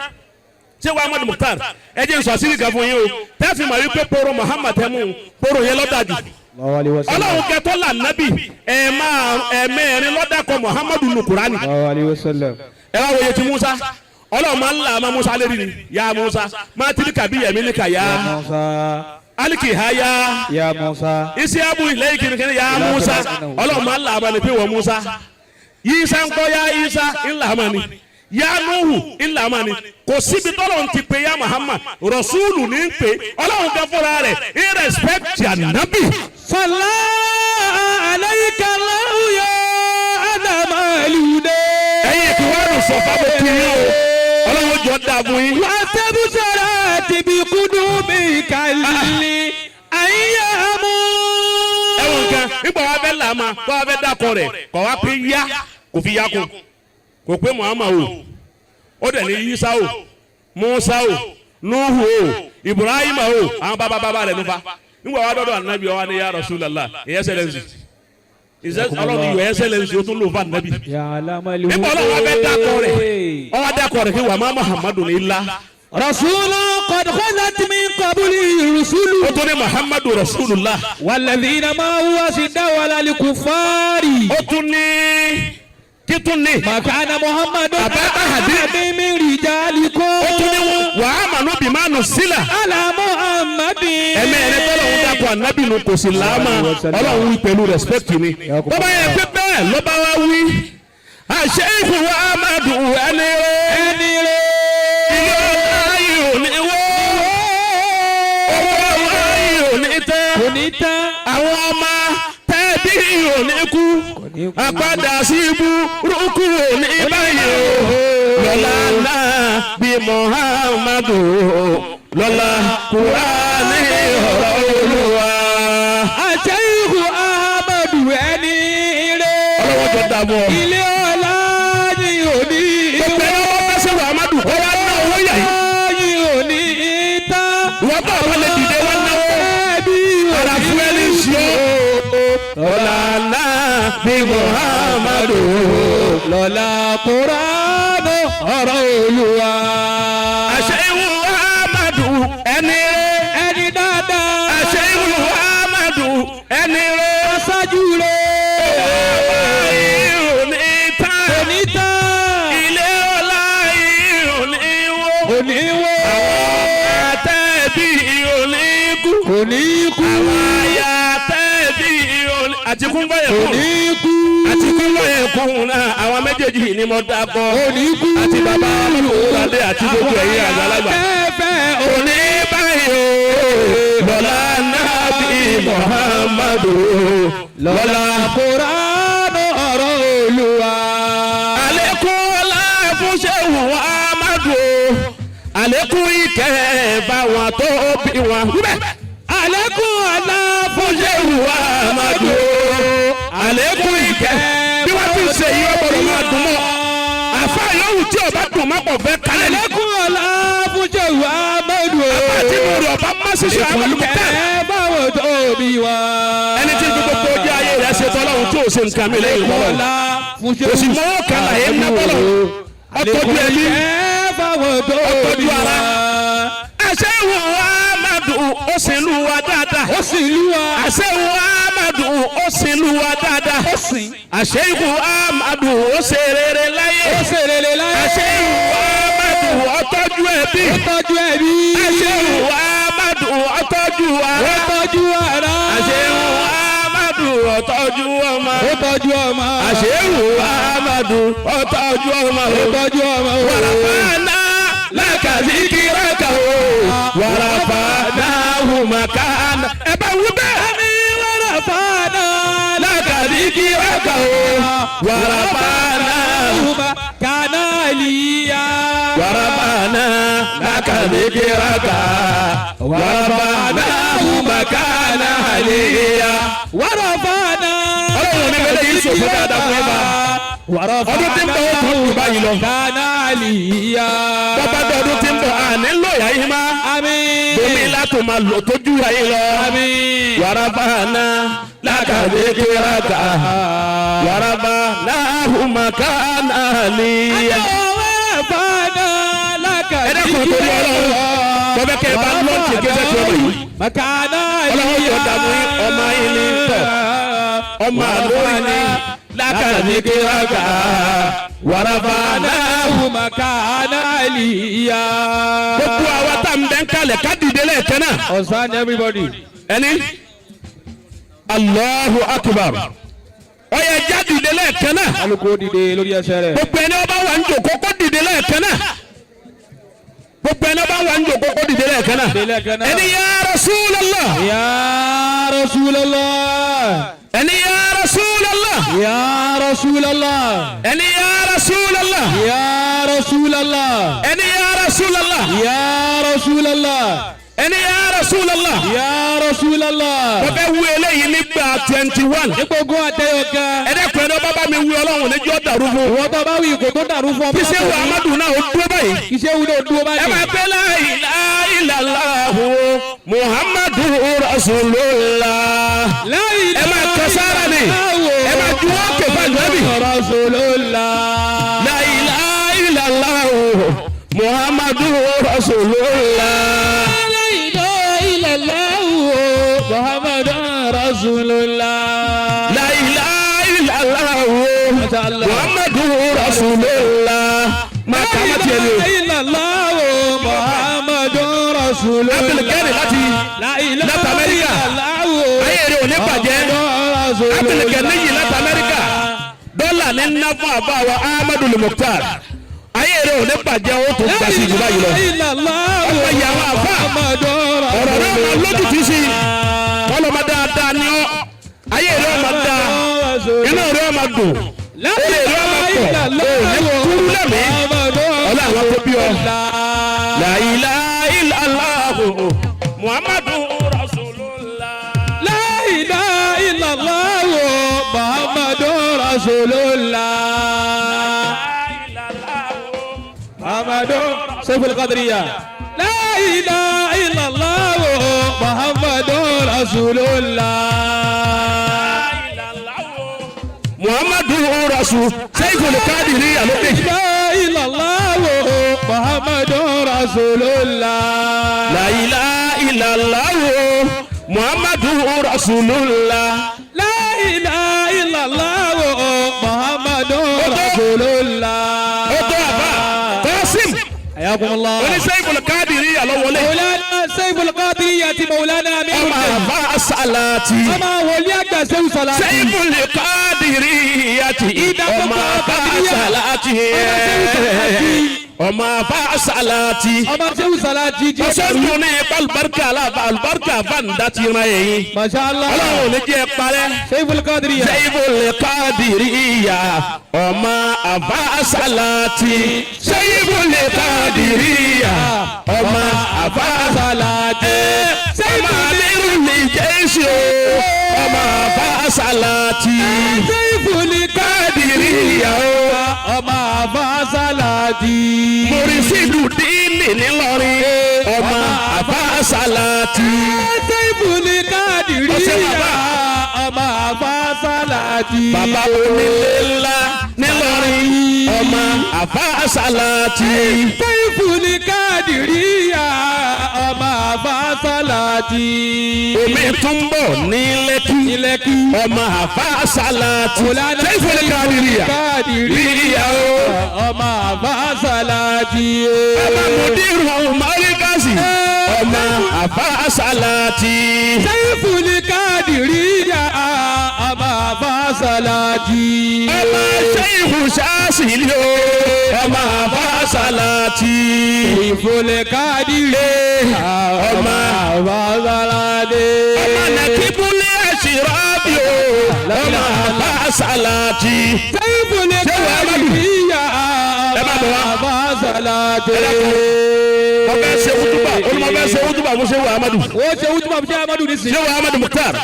Ṣé wàá Ahmadu Mukhtar, ẹjẹ nsọ àṣírí kan fún yín o, tẹ́fì mọ̀ wípé poro Muhammad ẹ̀ mú poro yẹn lọ́dàjù. Allahu alayhi wa sallam. Ọlọ́run kẹtọ́ là nábì ẹ̀ máa ẹ̀mẹ́rin lọ́dàkọ Muhammadu nukurani. Allahu alayhi wa sallam. Ẹ wá wòye ti Musa, Ọlọ́run máa ń là má Musa lérí ni, ya Musa má tìrì kàbí yẹmí ní kà ya Musa. aliki ha ya. Ya Musa. Isiabu ilẹ̀ kìnnìkìnnì ya Musa, Ọlọ́run máa ń là má ni pé wọ́n Musa. Isa ńkọ́? Ya Isa ńlá má ni, ya Nuhu ńlá má ni. Kò síbi tọ́lọ́run ti pè ya Muhammad, Rasulu ní ń pè. Ọlọ́run kẹ́ fúnra rẹ̀ irrespect anabi. صلى عليك الله يا علم الهدى. Ẹ̀yin ìkúwárù sọ̀fà, mo kì í o, Ọlọ́run jọ dáa fún yín. واستبشرت بقدومك الأيام. Ẹwọn nǹkan nígbà wàá fẹ́ là má tó wàá fẹ́ dákọ rẹ̀ kọ̀ wá pé yá, kò fi yá kún, kò pé Muhammad o, ó dẹ̀ ní Isa o, Musa o, Nuhu o, Ibrahim o, àwọn bàbá bàbá rẹ̀ nífa. Nígbà wàá dọ́dọ̀ anabi wa ni ya Rasulallah, your excellence, Ọlọ́run, your excellence, o tún lò fún anabi. Ya alamal Nígbà Ọlọ́run wàá fẹ́ dákọ rẹ̀, ọwọ́ dákọ rẹ̀ kí wàá má Muhammadu ní ilá. رسول قد خلت من قبله رسل. Ó tún ní Muhammadu Rasulullah. والذين معه أشداء على الكفار. Ó tún ní kí tún ní. ما كان محمد أبا أحد. أحد من رجالكم. Ó tún ní wàá mànú bìmánu sílà. على محمد. Ẹ̀mí ẹni tọ́lọ́run dàpọ̀ ànábì nu kò sì láàmà, Ọlọ́run wí pẹ̀lú respect ni. Bọ́bá yẹn pé bẹ́ẹ̀ ló bá wá wí. Àṣeyìkù wa Amadu ẹni rẹ̀. Ẹni rẹ̀. Ilé ọlá yìí ò ní wó. Owó ọlá yìí ò ní tẹ́. Kò ní tán. Àwọn ọmọ tẹ́ẹ̀bí yìí ò ní kú. Àpadà sí ibú rúkú ò ní báyìí o. Lọ́lá náà bí Muhammadu, lọ́lá Kúránì ọ̀rọ̀ Olúwa. Àṣeyìkù Ahmadu ẹni rẹ̀. Ọlọ́wọ́ jọ dàbọ̀. Ilé ọlá Lọ́lá nábì Muhammadu. Lọ́lá Kùránù ọ̀rọ̀ Olúwa. Àṣẹ́wù Ahmadu ẹni rẹ̀. Ẹni dáadáa. Àṣẹ́wù Ahmadu ẹni rẹ̀. Aṣáájú rẹ̀. Ìròní tán. Òní tán. Ilé ọlá ìròní wó. Òní wó. Àtẹ̀bí ìròní kú. Òní kú. Àyà tẹ̀bí ìròní. Àti kún báyẹ̀ kún. Òní kú. Àti kún báyẹ̀ kún náà àwọn méjèèjì ni mo dábọ̀. Òní kú. Àti bàbá ọlọ́kùnrin àti gbogbo ẹ̀yin àgbàlagbà. Ẹ̀fẹ̀ Òní báyìí o, lọ́lá nábì Muhammadu lọ́lá. Kùránù ọ̀rọ̀ Olúwa. Àlékún ọlá fún Ṣéhù Ahmadu o, àlékún ìkẹ́ bá wọn tó bí wọn. Wíbẹ̀. Àlékún ọlá Fún Ṣéhù Ahmadu o, àlékún ìkẹ́. Bí wọ́n ti ń ṣe yí ọgbọ̀dọ̀ máa dùn mọ́. Àfa yòówù tí ọba dùn má pọ̀ fẹ́ kálẹ̀ ní. Àlékún ọlá fún Ṣéhù Ahmadu. Àfa tí mo rò ọba má ṣiṣẹ́ Ahmadu Mukhtar. Ìkẹ́ báwọn tó bí wa. Ẹni tí gbogbo ojú ayé rẹ̀ ṣe tọ́lọ́hún tí ò ṣe nǹkan mi lẹ́yìn Àlékún lọ́wọ́. ọlá fún Ṣéhù Kò sì mọ́wọ́ kan láyé ń ná bọ́lọ̀. Ọtọ́jú ẹbí. Ìkẹ́ báwọn tó Ọtọ́jú bí wa. ara. Àṣẹ́wò Ahmadu ó sì lù wá dáadáa. Ó sì lú wa. Àṣẹ́wò Ahmadu ó sì lù wá dáadáa. Ó sìn. Àṣẹ́wò Ahmadu ó ṣe rere láyé. Ó ṣe rere láyé. Àṣẹ́wò Ahmadu ó tọ́jú ẹbí. Ó tọ́jú ẹbí. Àṣẹ́wò Ahmadu ó tọ́jú Ó ara. tọ́jú ara. Àṣẹ́wò Ahmadu ó tọ́jú ọmọ. Ó tọ́jú ọmọ. Àṣẹ́wò Ahmadu ó tọ́jú ọmọ. Ó tọ́jú ọmọ. Wàràfàánà lákàzíkìrákà o. Wàràfàánà hùmàkánà. Ẹ bá wí bẹ́ẹ̀. Àmì wàràfàánà Lákàzíkìrákà o. Wàràfàánà. Kàná àlìyá. Wàràfàánà lákàzíkìrákà. Wàràfàánà hùmàkánà àlìyá. Wàràfàánà. Ọlọ́run ní bẹ́lẹ̀ yìí sòfò dáadáa fún ọba. Wàràfàánà. Ọdún tí ń bọ̀ ó tún jù báyìí lọ. Kàná àlìyá. Bọ́bá dé ọdún tí ń bọ̀ àní ń lò yá yín má. Àmín. Bomi látò máa lò tójú yá yín lọ. Àmín. Warabana lakadikiraka warabana humakana aliya. Wàràfàánà Ẹ dákun torí Ọlọ́run, bọ́bẹ́ kẹ́ ẹ bá lọ́ọ̀tì kẹsẹ̀ tí ọmọ yìí. Makana àlìyá. Ọlọ́run yóò dààmú yín, ọmọ yín ní tọ̀. Ọmọ àlórí ni lakadikiraka warabana. Makana àlìyá. Gbogbo àwa tá n bẹ́ ń kalẹ̀ ká dìde lẹ́ẹ̀kan náà. Ọ̀sán everybody. Ẹni Allahu akbar. Ó yẹ já dìde lẹ́ẹ̀kan náà. Alùpùpù dìde lórí ẹsẹ̀ rẹ̀. Gbogbo ẹni ọba wà ń jòkó kó dìde lẹ́ẹ̀kan náà. Gbogbo ẹni ọba wà ń jòkó kó dìde lẹ́ẹ̀kan náà. Dìde lẹ́ẹ̀kan náà. Ẹni ya Rasulullah. Ya Rasulallah. Ẹni ya Rasulullah. Ya Rasulallah. Ẹni ya Rasulullah. Ya Rasulallah. Ẹni ya Rasulullah. Ya Rasulallah. Ẹni ya Rasulullah. Ya Rasulallah. Mo fẹ́ wú eléyìí nígbà 21. Ipò ogún àtẹyọ kan. Ẹ̀dẹ́kun ẹni ọba bá mi wí Ọlọ́run níjọ́ dàrú fún. Ìwọ́n tó bá wí kò tó dàrú fún ọmọ. Kí Ṣéhù Amadu náà ó dúró báyìí. Iṣẹ́ wúlò dúró báyìí. Ẹ máa gbé la ilaha illallah Muhammadu Rasulullah. Ẹ máa kọ sára ni. Ẹ máa juwọ́ kẹfà lọ́bì. Rasulullah. La ilaha illallah Muhammadu Rasulullah. La ilaha illallah Muhammadu Rasulullah. La ilaha illallah Masha Allah. Muhammadu Rasulullah. Máa kà á má tiẹ̀ ni o. La ilaha illallah Muhammadu Rasulullah. Abdulgani La ilaha láti Amẹ́ríkà. illallah Ayé rẹ̀ ò ní bàjẹ́. Muhammadu Abdulgani yìí láti Amẹ́ríkà. Dọ́là ní ná fún àbá wa Ahmadu Mukhtar. Ayé rẹ̀ ò ní bàjẹ́ ó tó gbà sí jù báyìí lọ. Ọmọ ìyá àwọn àfa. Ọ̀rọ̀ náà máa lójútùú sí i. Wọ́n lọ́ máa dáadáa ní ọ́. Ayé rẹ̀ ó máa dáa. Inú rẹ̀ ó máa dùn. Èrè rẹ̀ ó máa pọ̀. Ò ní kúrú lẹ́mìí. Ọlá àwọn tó bí ọ. La ilaha illallah Muhammadu Rasulullah. La ilaha illallah Muhammadu Rasulullah. Muhammadu Saiful Qadriya. La ilaha illallah Muhammadu Rasulullah. rasul Seyful Kadiri àlóde. La ilaha Muhammadu Rasulullah. La ilaha illallah Muhammadu Rasulullah. La ilaha illallah Muhammadu Rasulullah. Ó tó àbá Qasim Ayakumullah. oní Seyful Kadiri àlọ́wọlé. Mawlana Seyful Qadiri àti Mawlana Amirul Ọmọ Jaysh. àbá Salati. Ọmọ wòlíì àgbà Sehu Salati. Seyful Kadiri àti Ìdá ọmọ gbogbo àbá Qadiriyya. Salati. Ọmọ Sehu Salati. Ọmọ àbá Salati. Ọmọ Sehu Salati jẹ́. Ọsẹ dùn ní alibarika aláfa alibarika fanda ti ran yẹn. Masha Allah. Ọlọ́run ò ní jẹ́ parẹ́. Seyful Qadiri. Seyful Kadiriya ọmọ àbá Salati. Seyful Kadiriya ọmọ àbá Salati. Ọmọ Amirul Jaysh o ọmọ àbá Salati. Seyful Kadiriya o Ọmọ àbá Salati. Murisidu Dini nílọrin ọmọ àbá Salati. Seyful Qadiri. Ọ̀sẹ̀ bàbá. Ọmọ àbá Salati. Bàbá onílé ńlá nílọrin ọmọ àbá Salati. Seyful Qadiri. Ọmọ àbá Salati. Omi tún bọ̀ ní Lẹ́kí Ilẹ̀kí. ọmọ àbá Salati. Mawlana Seyful Kadiriya Qadiri. ríya o. Ọmọ àbá Salati. Ọmọ Mudiru Marikasi ọmọ àbá Salati. Seyful Qadiri. Ọmọ àbá Salati. Ọmọ Sheikhu Shasili o ọmọ àbá Salati. Seyful Qadiri. Ọmọ àbá Salati. ọmọ Nàkíbúlé Àṣírọ́bì o ọmọ àbá Salati. Seyful Ṣé wàá má dùn? Qadiri. Ẹ má bọ̀ wá. Ọmọ àbá Salati. Ẹ dákun. Mo fẹ́ ṣe wútúbà olùmọ̀ fẹ́ ṣe wútúbà fún Shehu Ahmadu. Wọ́n ṣe wútúbà fún Shehu Ahmadu nísìnyí. Shehu Ahmadu Mukhtar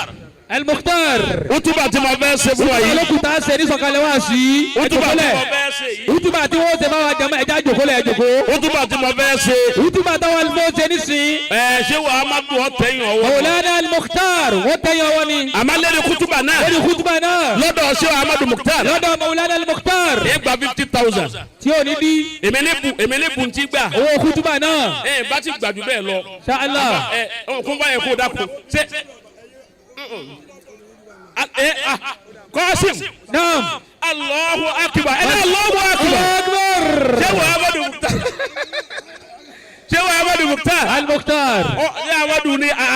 El-Mukhtar. wútúbà tí mo fẹ́ ṣe fún wa yìí. Olókùtà ṣe ní sọ̀kalẹ̀ wá sí. Wútúbà tí Ẹ̀jọ̀kọ́lẹ̀. mo fẹ́ ṣe yìí. Wútúbà tí wọ́n ṣe bá wa jàmọ́ ẹ̀já jòkólẹ̀ ẹ̀jọ̀kó. Wútúbà tí mo fẹ́ ṣe. Wútúbà táwọn fẹ́ ṣe nísìnyí. Ẹ Shehu Ahmadu ọ̀tẹ̀yìn ọwọ́. Mawlana Al-Mukhtar wọ́n tẹ̀yìn ọwọ́ ni. Àmọ́ lẹ́nu kútúbà náà Lórí kútúbà náà. lọ́dọ̀ Shehu Ahmadu Mukhtar. Lọ́dọ̀ Mawlana Al-Mukhtar. Ẹ gba 50,000. Tí ò ní dí Èmi ní bu èmi ní bu ti gbà. owó kútúbà náà. Ẹ bá ti gbàdú bẹ́ẹ̀ lọ. Inshallah. Ẹ kún báyẹn kó dákun. Ṣé ẹ Qasim Naam. Allahu akbar ẹ ní Allahu akbar. Allahu Akbar. Shehu Ahmadu Mukhtar. Shehu Ahmadu Mukhtar. Al-Mukhtar. Ọ ní Ahmadu ní a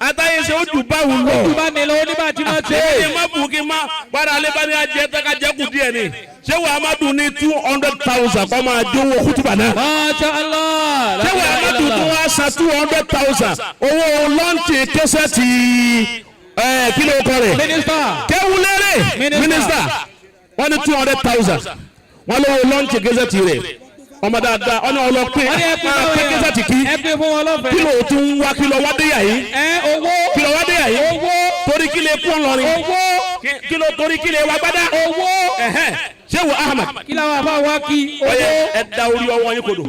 àtàyè ṣe ó jù báwo lọ. Kútúbà ní lọ oníbà tí máa ṣe. Ẹ má bù kí n má padà alẹ́ bá ní ajẹ́ tẹ́ka jẹ́kù díẹ̀ ni. Shehu Ahmadu ní 200,000 kọ́ máa jówó kútùbà náà. Masha Allah. Shehu Ahmadu tún wá san 200,000 owó lọ́ǹtì kẹsẹ̀tì ẹ̀ kí ló kọ rẹ̀? Mínísítà. Kéwúlérè Mínísítà. mínísítà wọ́n ní 200,000 wọ́n lówó lọ́ǹtì kẹsẹ̀tì rẹ̀ ọmọ dáadáa ọ̀nà ọlọ́pẹ́ Wọ́n ní ẹ pín máa fún pín wọn. kẹsẹ̀tì kí Ẹ pín fún wọn kí lọ́fẹ̀ẹ́. ló tún wá kí lọ wá déyà yìí Ẹ owó. kí lọ wá déyà yìí Owó. torí kí lè kú ọlọrin Owó. kí ló torí kí lè wá gbádá Owó. ẹ̀hẹ́n Shehu Ahmad Kí làwọn àbá wa kí. ọyẹ Owó. ẹ da orí ọwọ́ yín kodò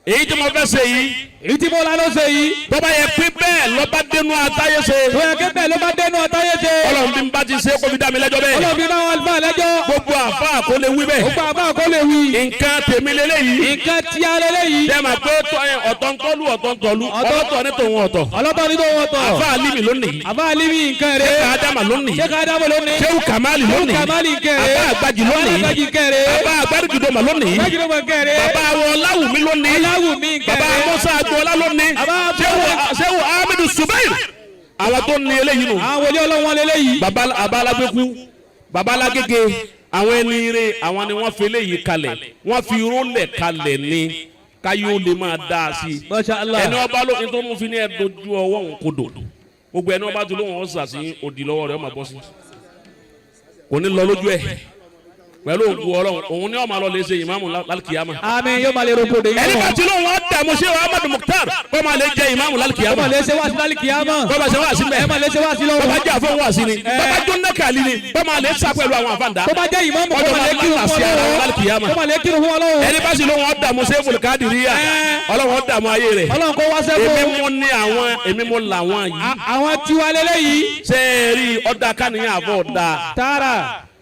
èyí tí mo fẹ́ ṣe yìí Èyí tí mo la ló ṣe yìí. bọ́bá yẹ pín bẹ́ẹ̀ lọ́ba dénú àtayé ṣe Tó yẹ kí bẹ́ẹ̀ ló bá dénú ọ̀táyé ṣe. Ọlọ́run bí n bá ti ṣe kó fi dá mi lẹ́jọ́ bẹ́ẹ̀ Ọlọ́run fi bá wọn àlùfáà lẹ́jọ́. gbogbo àfa kò lè wí bẹ́ẹ̀ Gbogbo àbá kò lè wí. nǹkan tèmi lélẹ́yìí Nǹkan tí a lélẹ́yìí. jẹ́ ma pé ọ̀tọ̀ ń tọ́lú ọ̀tọ̀ ń tọ́lú ọ̀tọ̀ ní tòun ọ̀tọ̀ Ọlọ́tọ̀ ní tó wọ́n tọ̀. àfa alimi lónìí Àbá alimi nǹkan rẹ̀. Sheikh Adama lónìí Sheikh Adamu lónìí. Shehu Kamali lónìí Kamali nǹkan rẹ̀. àfa àgbàjì lónìí Àbá àgbàjì nǹkan rẹ̀. àfa àgbàdìgídọ́mà lónìí Àgbàjìdọ́mà nǹkan rẹ̀. bàbá wọn Ọláwùmí lónìí Ọláwùmí nǹkan bàbá rẹ̀. Musa Agboola lónìí Bàbá Shehu Ahmedu Subair àwọn tó ní eléyìí nù Àwọn wòlíì Ọlọ́run wọn lélẹ́yìí. bàbá alágbèkú bàbá alágége àwọn ẹni rè àwọn ni wọ́n fi eléyìí kalẹ̀ wọ́n fi rólẹ̀ kalẹ̀ ní káyé ó lè máa dá a sí Masha Allah. ẹni ọba lókin tó mú fi ní ẹ dojú ọwọ́ òun kodò gbogbo ẹni ọba tó lóun ọ̀sà sí òdì lọ́wọ́ rẹ̀ ọmọ bọ́ sí kò ní lọ lójú ẹ̀ pẹ̀lú ògùn Ọlọ́run òun ní ọmọ lọ lè ṣe ìmáàmù lálùkìyàmà Àmín yóò máa lè roko de ẹni bá ti lóun ọ̀dààmú ṣé Ahmadu Mukhtar kọ́ máa lè jẹ ìmáàmù lálùkìyàmà Ẹ máa lè ṣe wá sí lálùkìyàmà. kọ́ máa ṣe wá sí Ẹ mẹ́ máa lè ṣe wá sí lọ́wọ́. bàbá jẹ́ àfọwọ́ wá sí ni bàbá jóná kàlí ni kọ́ máa lè sá pẹ̀lú àwọn àfàǹdá Tó bá jẹ́ ìmáàmù kó máa lè kírun fún Ọlọ́run. Kó máa lè kírun fún Ọlọ́run. ẹni bá sì lóun ọ̀dààmú Seyful Kadiriya Ọlọ́run ọ̀dààmú ayé rẹ̀ Ọlọ́run kó wá sẹ́kọ̀ọ́. èmi mú ní àwọn èmi mú làwọn yìí Àwọn tiwa lélẹ́yìí. ṣe é rí ọ̀dà kánìyàn àbọ̀ ọ̀dà Tààrà.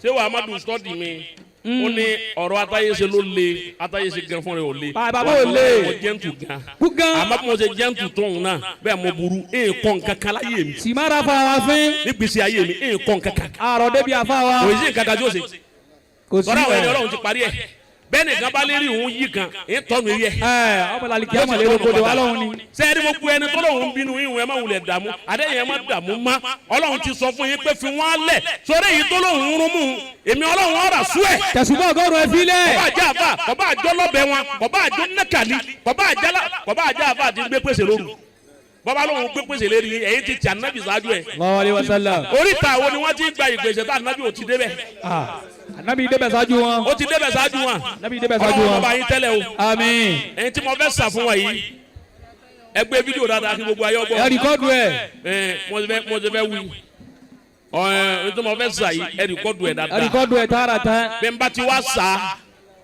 Ṣé wàá má dùn sọ́ọ̀dì mi? Ó ní ọ̀rọ̀ atáyéṣe ló le, atáyéṣe gan fún rẹ ò le. Bàbá ò le. Mo jẹ́ntu gan. Kú gan. Àmọ́ bí mo ṣe jẹ́ntu tóun náà, bẹ́ẹ̀ mo burú, e kọ́ nǹkan kan láyé mi. Tìmára fara fín. Nígbèsè ayé mi, e kọ́ nǹkan kan. Àrò débi àfa wa. Kò sí nǹkan kan tí ó ṣe. Kò sí. Tọ́lá àwọn ẹni Ọlọ́run ti parí ẹ̀. Bẹ́ẹ̀ nìkan bá lérí òun yí kan, ń tọ́nu yẹ. Ẹ ọmọ làlìkí ọmọ lè roko de wa lọ́hùn ni. Sẹ́ẹ̀rí gbogbo ẹni tọ́lọ́hún ń bínú yín, ẹ má wulẹ̀ dààmú, adéyẹn má dààmú má. Ọlọ́run ti sọ fún yín pé fi wọ́n lẹ̀ sórí èyí tọ́lọ́hún ń rún mú èmi Ọlọ́run ọ̀rà sú ẹ̀. Tẹ̀sùbọ̀ ọgọ́rùn-ún ẹ fi lẹ̀. Kọ̀bá àjẹ́ àfà, kọ̀bá àjọ lọ́bẹ̀ wọn, kọ̀bá àjọ nẹ́kàlí, kọ̀bá àjálá, kọ̀bá àjẹ́ àfà àti gbé pèsè lóru. Bọ́bá lóhùn gbé pèsè lérí ẹ̀yìn ti tì ànábì ṣáájú ẹ̀. Allahu alayhi wa sallam. Oríta wo ni wọ́n ti gba ìgbésẹ̀ tá ànábì ò ti débẹ̀? Ànábì débẹ̀ ṣáájú wọn. Ó ti débẹ̀ ṣáájú wọn. Ànábì débẹ̀ ṣáájú Ọlọ́run wọn. ọba yín tẹ́lẹ̀ o. Àmín. Ẹ̀yin tí mo fẹ́ sà fún wa yìí, ẹ gbé fídíò dáadáa kí gbogbo ayé ọgbọ́. Ẹ rìkọ́dù ẹ̀. Ẹ mo ti fẹ́ wí. Ẹ ẹ tí mo fẹ́ sà yìí, ẹ rìkọ́dù ẹ̀ Ẹ dáadáa. rìkọ́dù ẹ̀ tààrà tán. Bí n bá ti wá sà,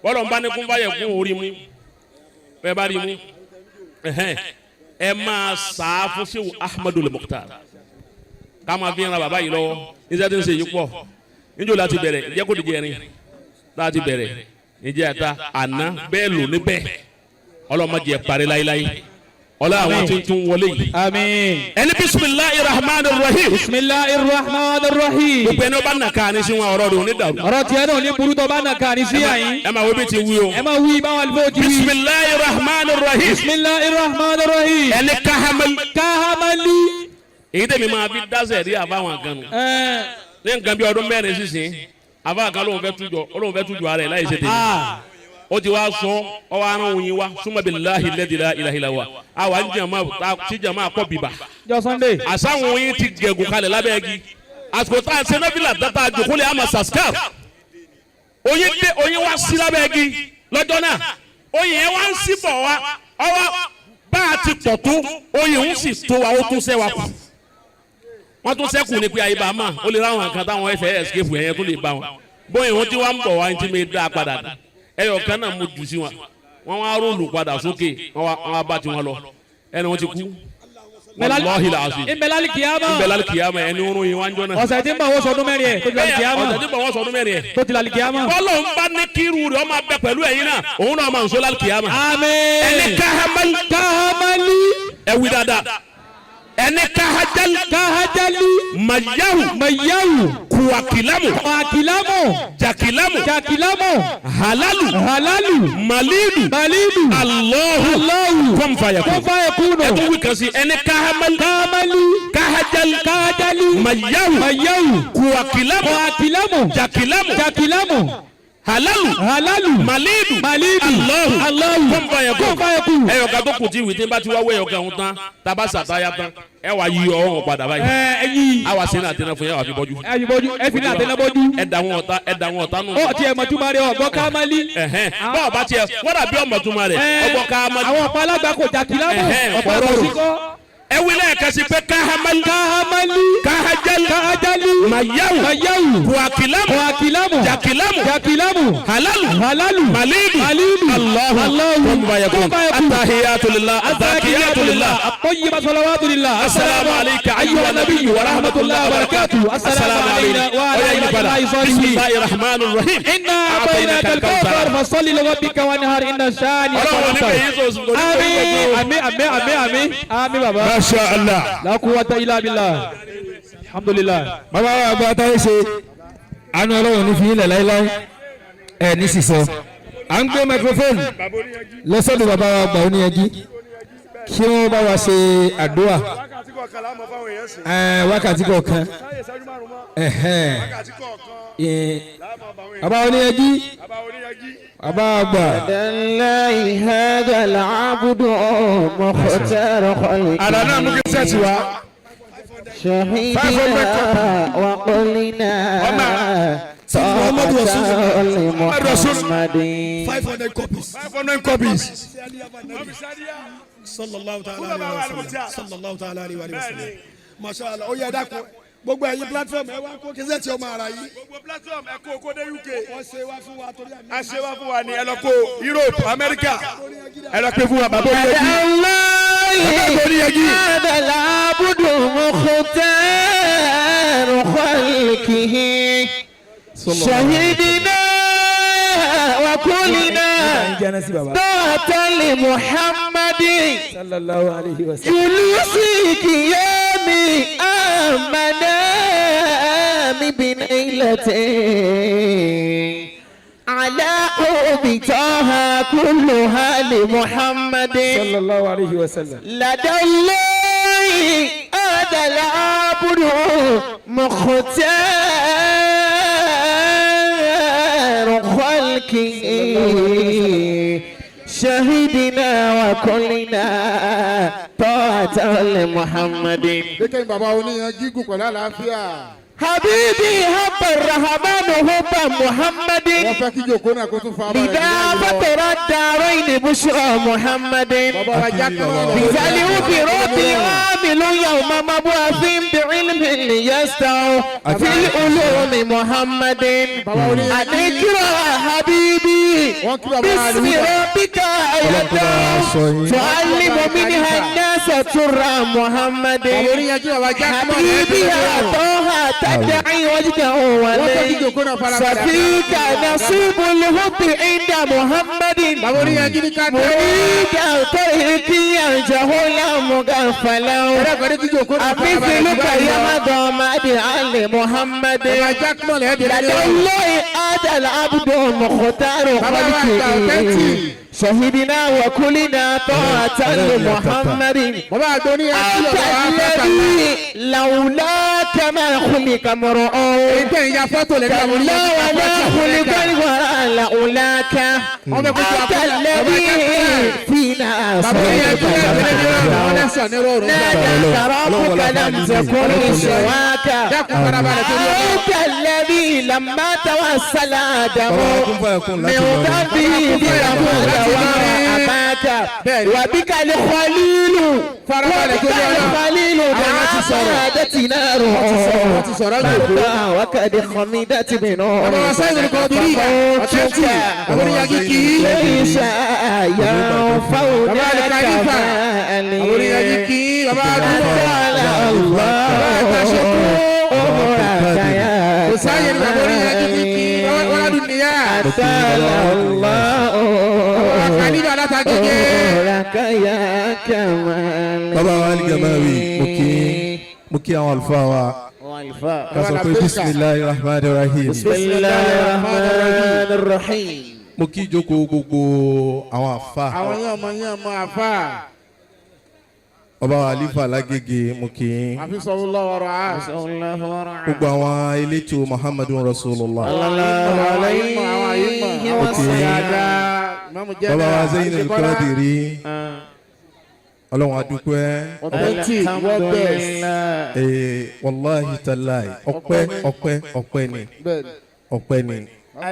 bọ́lọ̀ ń bá ní kún fáyẹ̀ kún orí mu. Bẹ́ẹ̀ bá rí mu. Ẹ máa sà á fún Shehu Ahmadu Mukhtar. Ká máa fi ń ra bàbá yìí lọ́wọ́. Níṣẹ́ tí ń ṣe yìí pọ̀. Níjó láti bẹ̀rẹ̀, ìjẹ́ kò dìjẹ́ rin. Láti bẹ̀rẹ̀, ìjẹ́ àta àná bẹ́ẹ̀ lò níbẹ̀. Ọlọ́mọdé ẹ̀ parí láíláí. Ọlá àwọn tí ń tún wọlé yìí. Àmín. Ẹni bisimilahi rahman rahim. Bismillahir rahmanir rahim. Gbogbo ẹni ó bá nà ká ní sí wọn, ọ̀rọ̀ rẹ̀ ò ní dàrú. Ọ̀rọ̀ tiẹ̀ náà ní burú tó bá nà ká ní sí àyín. Ẹ máa wo bí ti wí o. Ẹ máa wí báwọn àlùfáà ti wí. Bisimilahi rahman rahim. Bismillahir rahmanir rahim. Ẹni kahamali. Kahamali. Èyí tẹ̀mí máa fi dáṣẹ̀ rí àbáwọn kan nù. Ní nǹkan bí ọdún 4 sísìn, àbá kan lóun fẹ́ tújọ, lóun fẹ́ tújọ ara ẹ̀ láì ṣe tèmi. Ó ti wá sọ ọwọ́ aràn òyìn wa súnmọ́ billahi alladhi la ilaha illa huwa. Àwa ń jàmá tí jàmá kọ́ bìbà. Jọ Sunday. Àsáwọn oyin ti gẹ̀gùn kalẹ̀ lábẹ́ igi. Àsìkò tá a ṣe náfìlà dáta àjòkólẹ̀ àmà sàskar. Oyin dé, oyin wá sí lábẹ́ igi lọ́jọ́ náà. Oyin yẹn wá ń sí bọ̀ wá. Ọwọ́ bá a ti pọ̀ tó, oyin ń sì tó wa, ó tún sẹ́ wa kù. Wọ́n tún sẹ́kù ní pé ayé bá a mà, ó lè ráwọn kan táwọn ẹ̀fẹ̀ escape ẹ̀yẹn tó lè bá wọn. Bóyá wọ́n ti wá ń bọ̀ wá ní tí mi dá a padà dé. Ẹyọ kan náà mo jù sí wọn. Wọ́n wá róòlù padà sókè, wọ́n wá bá tiwọn lọ. Ẹni wọ́n ti kú. Wàláhi làásì. Ìbẹ̀lálì kìámà. Ìbẹ̀lálì kìámà ẹni orun yìí wá ń jọ náà. Ọ̀sẹ̀ tí ń bọ̀ wọ́n sọdún 4 ẹ̀ tó ti lálì kìámà. Ọ̀sẹ̀ tí ń bọ̀ wọ́n sọdún 4 ẹ̀. Tó ti lálì kìámà. Bọ́lọ̀ ń bá ní kírú rẹ̀ ọmọ abẹ pẹ̀lú ẹ̀yin náà, òun náà máa ń sọ lálì kìámà. Àmín. Ẹni kahamali. Kahamali. Ẹ wí dáadáa. Ẹni kahajali. Kahajali. Mayahu. Mayahu. Kuwakilamu. Kuwakilamu. Jakilamu. Jakilamu. Halalu. Halalu. Malidu. Malidu. Allahu. Allahu. Kun fayakun. Kun fayakun. Ẹ tún wí kan sí. Ẹni kahamali. Kahamali. Kahajali. Kahajali. Mayahu. Mayahu. Kuwakilamu. Kuwakilamu. Jakilamu. Jakilamu. Halalu. Halalu. Malidu. Malidu. Allahu. Allahu. Kun fayakun. Kun fayakun. Ẹyọ kan tó kù tí ìwé tí n bá ti wá wé ẹyọ kan ń tán, taba sàtáyà tán, ẹ wá yí ọrùn padà báyìí. Ẹ yí. A wá sínú àtẹnà fún yẹn, wà fi bọ́jú. Ẹ fi bọ́jú, ẹ fi ní àtẹnà bọ́jú. Ẹ dà wọn ọ̀tá, ẹ dà wọn ọ̀tá nù. Ó tiẹ̀ mọ̀túmọ̀ rẹ̀ ọ̀gbọ́n kámálí. Bọ́ọ̀ bá tiẹ̀, wọ́n dàbí ọmọ̀túmọ̀ rẹ̀ ọgbọ́n kámálí. Àwọn ọ̀pá alágbà kò jàkílámù. Ọ̀pá àkọsíkọ́. Ẹ wí lẹ́ẹ̀kan sí pé káhámálí. Káhámálí. Káhájálí. Káhájálí. Mayahu. Mayahu. Kuwakilamu. Kuwakilamu. Jakilamu. Jakilamu. Halalu. Halalu. Malidu. Malidu. Allahu. Allahu. Kun fayakun. Kun fayakun. Atahiyatu lillah. Azakiyatu lillah. At-tayyiba salawatu lillah. Assalamu alayka ayyuha nabiyyu wa rahmatullahi wa barakatuh. Assalamu alayna wa ala ibadillahi salihin. Bismillahir rahmanir rahim. Inna a'tainaka al-kawthar fasalli li rabbika wanhar inna shani'aka Ọlọ́run ní huwal bẹ̀yìn sọ̀sùn. Àmín àmín àmín àmín àmín àmín baba. Masha Allah. La quwwata illa billah. Alhamdulillah. Bàbá wa àgbà táyé ṣe àánú Ọlọ́run ní fi yín lẹ̀ láéláé ẹ̀ ní sísọ. À ń gbé microphone lọ sọ́dọ̀ bàbá wa àgbà oníyanjú kí wọ́n bá wa ṣe àdúrà wákàtí kọ̀ọ̀kan. Bàbá oníyanjú, bàbá àgbà. Adallahi hadha al-abdu mukhtar khalqi. Àlànà mú kí sẹ́ẹ̀tì wá. Shahidina wa qulina. Muhammadu Rasul. Muhammadu Rasul. Muhammadin. 500 copies. 500 copies. Sallallahu ta'ala alayhi wa sallam. Sallallahu ta'ala alayhi wa sallam. Masha Allah. Ó yẹ dákun. Gbogbo ẹ̀yin platform ẹ wá kó kí sẹ́ẹ̀tì ọmọ ara yìí. Gbogbo platform ẹ kó kó dé UK. Wọ́n ṣe wá fún wa torí àmì. A ṣe wá fún wa ní ẹ lọ kó Europe, America. Ẹ lọ pé fún wa bàbá oníyanjú. Bàbá oníyanjú. Hadha al-abdu mukhtar khalqihi. شهدنا وكلنا Jẹ́nà sí bàbá. طاعة لمحمد Sallallahu alayhi wa sallam. جلوسي قيامي آمنا بنيلتي على حب طه كلها لمحمد Sallallahu alayhi wa sallam. لدى الله هذا العبد مختار خلقه شهدنا وكلنا طاعة لمحمد. Dékẹ́ bàbá oníyan gígùn pẹ̀lú àlàáfíà. حبيبي حب الرحمن حب محمد. Wọ́n fẹ́ kí jòkó náà kó tún fa balẹ̀. لذا فطر الدارين بشرى محمد. Bàbá wa jákèjọ́. بذلك ربي عامل يوم مبعوث بعلم ليستعو في العلوم محمد. أذكر حبيبي باسم ربك آية تعلم منها الناس ترى محمد. Bàbá oníyan kí bàbá jákèjọ́. حبيبي يا طه تدعي وجهه ولي سفيك نصيب الحب عند محمد. Bàbá oníyan kí ni ká dé. مريد طريقي يرجه مغفلا. Ẹ̀rọ kan ní kí jòkó náà fara balẹ̀. أمثلك يا ضماد علي محمد. Bàbá jákèjọ́ lẹ́ẹ̀dẹ̀ لدى lẹ́yìn. الله هذا العبد مختار Bàbá wa gba خلقه. شهدنا وكلنا طاعة لمحمد. Bàbá àgbà oníyan kí أنت ọ̀rọ̀ wa fẹ́ الذي لولاك ما خلق امرؤ. Èyí tẹ̀ ń ya fọ́tò lẹ́nu àwọn كلا oníyan kí ولا خلق الورى لولاك. أنت الذي فينا Bàbá oníyan kí صرت. نادى ربك لم تكن سواك. Dákun farabalẹ̀ torí ọlọ́run. أنت الذي لما توسل آدم Bàbá wa kún fún ẹkún من láti lọ. ذنبه برحمة وأباك وبك الخليل Farabalẹ̀ وبك torí ọlọ́run. الخليل Àwọn ti sọ̀rọ̀. دعادت ناره Wọ́n ti sọ̀rọ̀ jòkó. وقد خمدت بنور. Bàbá wa sáyẹn ní kọ́ọ̀dúrì. Ọ̀tẹ́tì. Bàbá oníyan kí kì í. ليس ينفعنا Bàbá Al-Khalifa. Bàbá oníyan kí kì í. Bàbá àdúgbò. Kò sáyẹn ní bàbá oníyan kí kì í. Bàbá Wàládùn níyà. Bàbá Khalifa látàgége. Bàbá wa Aligamawi, mo kí àwọn àlùfáà wa. Ká sọ pé bisimilahi rahman rahim. Bismillahir Rahmanir Rahim. Mo kí ìjókòó gbogbo àwọn àfa. Àwọn yẹn ọmọ yẹn ọmọ àfà. Ọba wa Alifa Lágége, mo kí yín. Àfi sọ̀rọ̀ lọ́wọ́ rọ̀ á. Gbogbo àwọn elétò Muhammadun Rasulullah. Àwọn àyímọ̀. Mo kí yín. Dáadáa. Ìmáàmù jẹ́ Bàbá wa Zainul Qadiri. Ọlọ́run adúpẹ́. Authentic, world best. Ee, wàláhi tàláì, ọpẹ́ ọpẹ́ ọpẹ́ ni. Bẹ́ẹ̀ni. Ọpẹ́ ni.